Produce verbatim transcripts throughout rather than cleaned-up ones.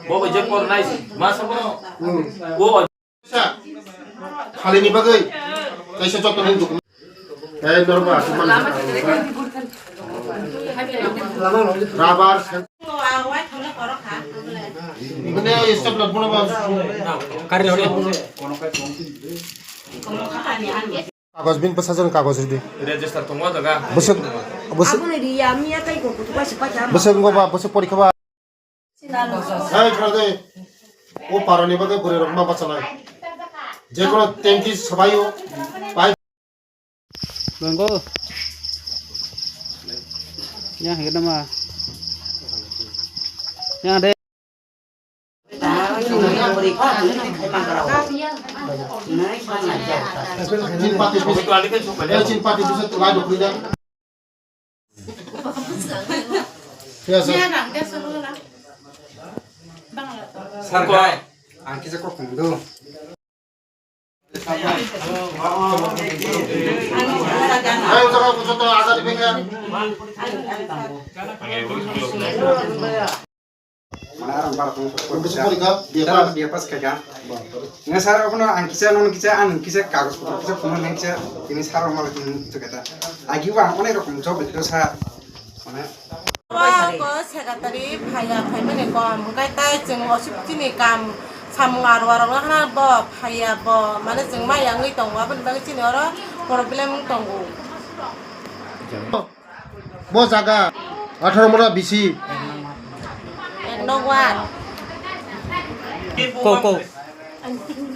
Bo je por nai, mas bo. Wo. Khalini bagwi kaisa joto ni document. Ei norma asuk mani. Rubber. Mane step lab bono ba. Kari hore. Kagoj bin bwsajwk kagoj ridi. Register tongo jaga. Bwswk, bwswk, Aboni ri ya, miya tai ko kutu ba si pa ja. Bwswk ngo ba, bwswk porikha ba. Hai, brother. O parani bagwi bwrwi rok ma bachalai. Je kono tanki sabaio, pai. Bangko. Ya, hege nama. Ya, de. Chin pati bisa, eh, chin pati bisa tulai dukui dah. Biasa. Sir, guy, ang kisa kok kong do. Ayo, saka, kusoto, ada di bengkel. Mane arang bara tong. Bisi porikha, B A pass. B A pass khaikha. Nga sir, obono ang kisa, nono kisa, ang kisa kagoj potro kisa phunuknai kisa, tini sir rok malai tini kisa kata. Agi bo ang onek rokom job dito sir. Mane. Ko secretary phaiya, phaimani kom, hwnkhe tai chwng osuk chini kam samung aro aro hana bo phaiya bo, mane chwng maya wngwi tongo, aboni bagwi chini oro problem wng tongo. Bo jaga atharo mura bisi. Ek nong wan. Ko, ko.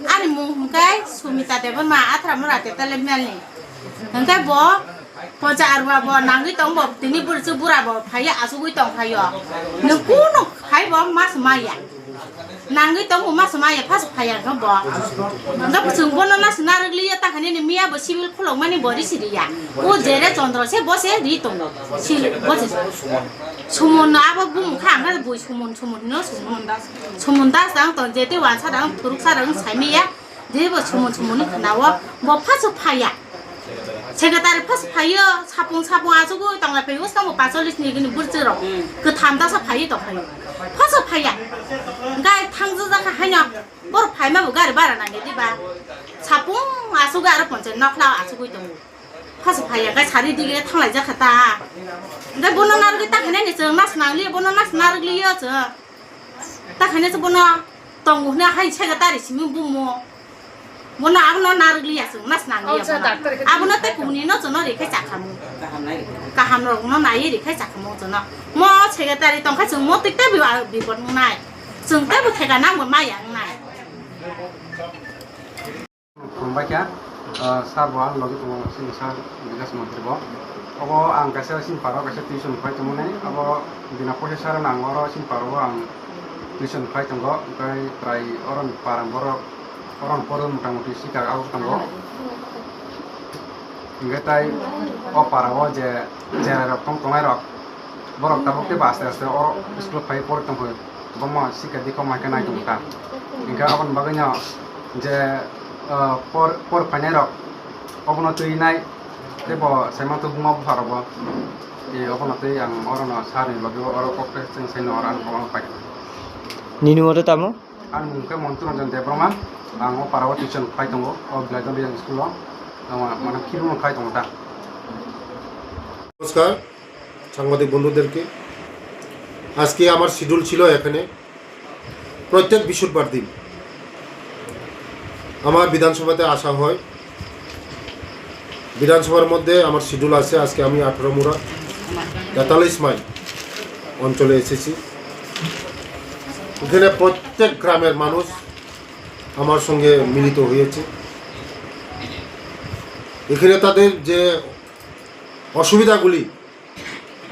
Ani mung hwnkhe Sumita Debbarma, atharo mura Tetale Melni. Hwnkhe bo pocha arwa bo nangwi tong bo, tini bwrwswk bura bo phaiya asugwi tong phaio. Nwng kunu khai bo mas maya. Nangwi tongo ma swmai ya, phas phaiya khe bo. Hwnkhe chwng bono na swna rwgli ya, ta khainani miya bo civil khulokmani bo risi ri ya. O jere chondro se bo se ri tongo. Sil-, bo se. Sumun no abo bumung kha, ang khe bui sumun, sumun no sumun. Sumun das dang tong, jete wansa dang, thuruk sa dang, sai miya. Jebo sumun sumun ni khna o, bo phas phaiya. Secretary phas phaio, sapung sapung achugwi tonglai phaio, bwskango pacholis ni gini burchirok. Hmm. Kwtham dasa phaiwi tong phaio. Phas phaiya. Gai thangjak kha haino, borok phaima bo gari bara nangya diba. Sapung achugwi aro ponchai nokla achugwi tongo. Phas phaiya, gai sari dige thanglai jakha ta. Gai bono narwgwi ta khainani chwng nas nangli, bono nas narwgli yo chwng. Ta khaina se bono tongo hwnwi hai secretary simi bumo. Bono abono narwkliya chwng, nas nangya. Abono tei kubuni no chwngno rikhe chakhamu. Kaham rokno naiwi rikhe chakhamu chwngno. Mo secretary tongkha chwng mo tei teibo bipot wngnai. Chwng teibo theka nangbo maya wngnai. Khulumbai kha, ah, sir bo ang logi tongo, sini sir Bikas Mantri bo. Obo ang kaisa sini paro kaisa tuition khlai tongmani, abo bini poisa sir nang oro sini paro o ang tuition khlai tongo, tei trai oro ni para borok oro ni poro motamuti sikha abo tongo. Hingke tei o para o je cherai rok tong tongnai rok, borok tabuk tei bo aste aste o school o phai pori tongkha, kwbangma sikha dikha mai khe nai tongkha. Hingke aboni bagwi no je, ah, por, por phainai rok obono twi nai tei bo sai manthogo buma bupha rok bo. E obono twi ang oro no sir ni logi o oro kok tei chwng sai no oro ang kok pai. Nini mote tamo? Ani mung khe Montu Ranjan Debbarma, ang o para o tuition khlai tongo, o Blaidon Reang school o, ang mane khibimu khlai tongo ta. নমস্কার সাংবাদিক বন্ধুদেরকে। আজকে আমার শিডিউল ছিল এখানে, প্রত্যেক বৃহস্পতিবার দিন আমার বিধানসভাতে আসা হয়। বিধানসভার মধ্যে আমার শিডিউল আছে, আজকে আমি আঠারো মুড়া তেতাল্লিশ মাইল অঞ্চলে এসেছি। এখানে প্রত্যেক গ্রামের মানুষ আমার সঙ্গে মিলিত হয়েছে। এখানে তাদের যে অসুবিধাগুলি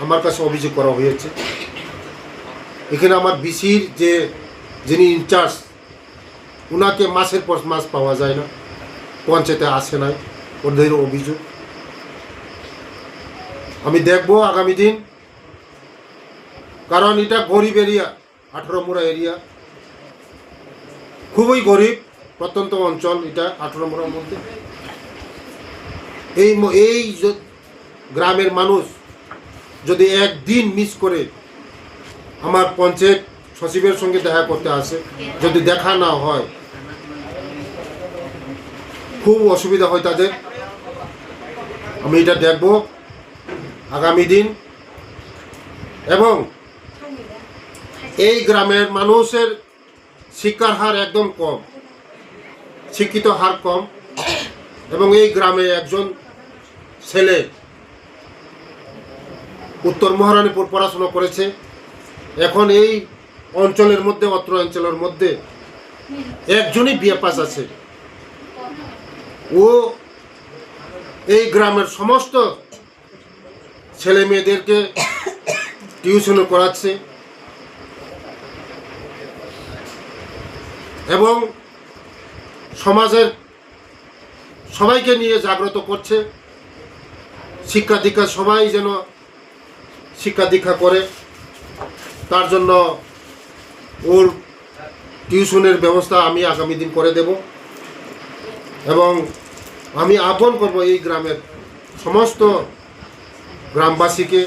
আমার কাছে অভিযোগ করা হয়েছে। এখানে আমার বিসির যে, যিনি ইনচার্জ, ওনাকে মাসের পর মাস পাওয়া যায় না, পঞ্চায়েতে আসে নাই, ওদের অভিযোগ। আমি দেখব আগামী দিন, কারণ এটা গরিব এরিয়া, আঠারো মুড়া এরিয়া, খুবই গরিব, প্রত্যন্ত অঞ্চল এটা আঠারো মুড়ার মধ্যে। এই ম-, এই য-, গ্রামের মানুষ যদি একদিন মিস করে আমার পঞ্চায়েত সচিবের সঙ্গে দেখা করতে আসে, যদি দেখা না হয়, খুব অসুবিধা হয় তাদের। আমি এটা দেখব আগামী দিন। এবং এই গ্রামের মানুষের শিক্ষার হার একদম কম, শিক্ষিত হার কম। এবং এই গ্রামে একজন ছেলে উত্তর মহারানীপুর পড়াশোনা করেছে। এখন এই অঞ্চলের মধ্যে, অত্র অঞ্চলের মধ্যে একজনই বিএ পাস আছে। ও এই গ্রামের সমস্ত ছেলে মেয়েদেরকে টিউশনও করাচ্ছে এবং সমাজের সবাইকে নিয়ে জাগ্রত করছে। শিক্ষা দীক্ষা সবাই যেন শিক্ষা দীক্ষা করে, তার জন্য ওর টিউশনের ব্যবস্থা আমি আগামী দিন করে দেব। এবং আমি আহ্বান করব এই গ্রামের সমস্ত গ্রামবাসীকে,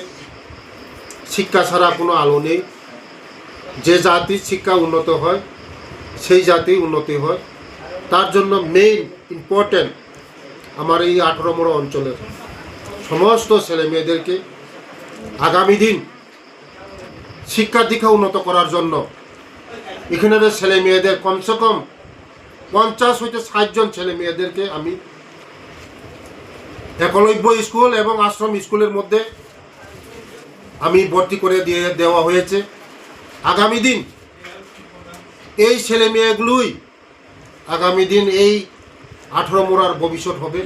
শিক্ষা ছাড়া কোনো আলো নেই। যে জাতির শিক্ষা উন্নত হয়, সেই জাতি উন্নতি হয়। তার জন্য মেইন ইম্পর্টেন্ট আমার এই আঠারো মোড়া অঞ্চলের সমস্ত ছেলে মেয়েদেরকে আগামী দিন শিক্ষা দীক্ষা উন্নত করার জন্য এখানের ছেলে মেয়েদের কমসে কম পঞ্চাশ হইতে ষাট জন ছেলে মেয়েদেরকে আমি একলব্য স্কুল এবং আশ্রম স্কুলের মধ্যে আমি ভর্তি করে দিয়ে দেওয়া হয়েছে। আগামী দিন এই ছেলে মেয়েগুলোই আগামী দিন এই আঠারো মোড়ার ভবিষ্যৎ হবে।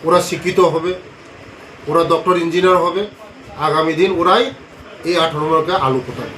ওরা শিক্ষিত হবে, ওরা ডক্টর ইঞ্জিনিয়ার হবে। আগামী দিন ওরাই এই আঠারো মোড়াকে আলো ফোটাবে।